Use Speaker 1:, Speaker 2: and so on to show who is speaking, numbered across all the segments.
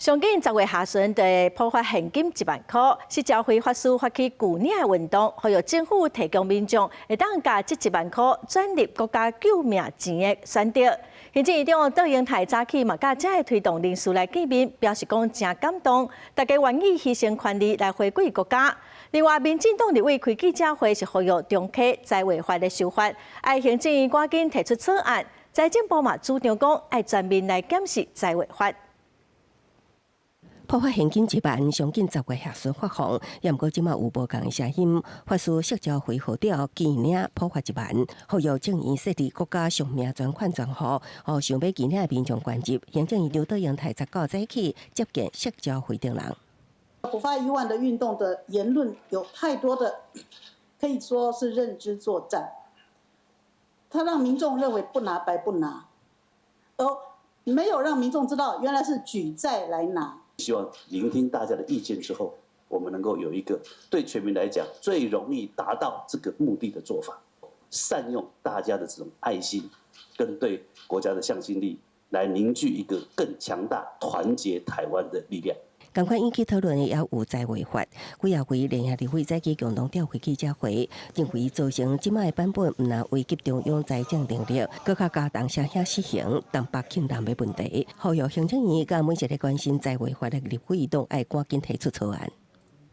Speaker 1: 上緊10月下旬就會普發現金1萬箍，釋朝輝法師發起拒領的運動，呼籲政府提供民眾會當共這1萬箍轉入國家救命錢的選擇。行政院長卓榮泰早起嘛，佮遮的推動人士來見面，表示講誠感動，大家願意犧牲權利來回饋國家。另外，民進黨立委開記者會是呼籲重啟災劃法的修法，愛行政院趕緊提出草案，財政部嘛主張講愛全面來檢視災劃法。
Speaker 2: 普發現金1萬，上緊10月下旬發放，也毋過這馬有無仝的聲音。法師釋朝輝號召拒領普發一萬，呼籲政院設立國家償命專款專戶，予想欲拒領的民眾捐入。行政院長卓榮泰19早起接見釋朝輝等人。
Speaker 3: 普發1萬的運動的言論有太多的，可以說是認知作戰。他讓民眾認為不拿白不拿，而沒有讓民眾知道原來是舉債來拿。
Speaker 4: 希望聆聽大家的意見之後，我們能夠有一個對全民來講最容易達到這個目的的做法，善用大家的這種愛心跟對國家的向心力，來凝聚一個更強大、團結台灣的力量。
Speaker 2: 仝款引起討論的也有災劃法，幾仔位聯合立委早起共同召開記者會，認為造成這馬的版本毋但危及中央財政能力，閣較加重雙險死刑、東北慶南的問題，呼籲行政院佮每一个關心災劃法的立委都愛趕緊提出草案。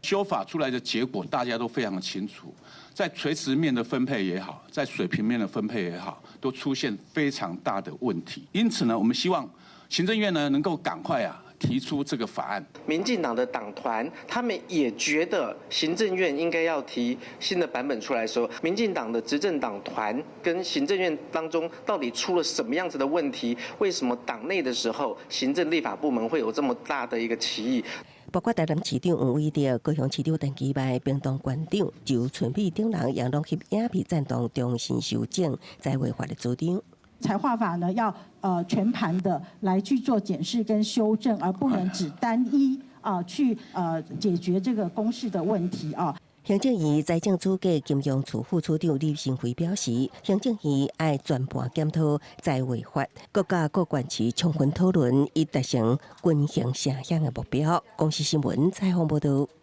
Speaker 5: 修法出來的結果大家都非常的清楚，在垂直面的分配也好，在水平面的分配也好，都出現非常大的問題。因此呢，我們希望行政院呢能夠趕快提出這個法案。
Speaker 6: 民進黨的黨團，他們也覺得行政院應該要提新的版本出來的時候，民進黨的執政黨團跟行政院當中到底出了什麼樣子的問題？為什麼黨內的時候，行政立法部門會有這麼大的一個歧義？
Speaker 2: 包括台南市長黃偉哲、高雄市長陳其邁、屏東縣長周春米等人，也攏翕影片贊同重新修正災劃法的主張。
Speaker 7: 財劃法呢，要全盤的來去做檢視跟修正，而不能只單一啊去解決這個公式的問題啊。
Speaker 2: 行政院財政主計金融處副處長李新輝表示，行政院愛全盤檢討災劃法，閣佮各縣市充分討論，以達成均衡城鄉的目標。公視新聞採訪報導。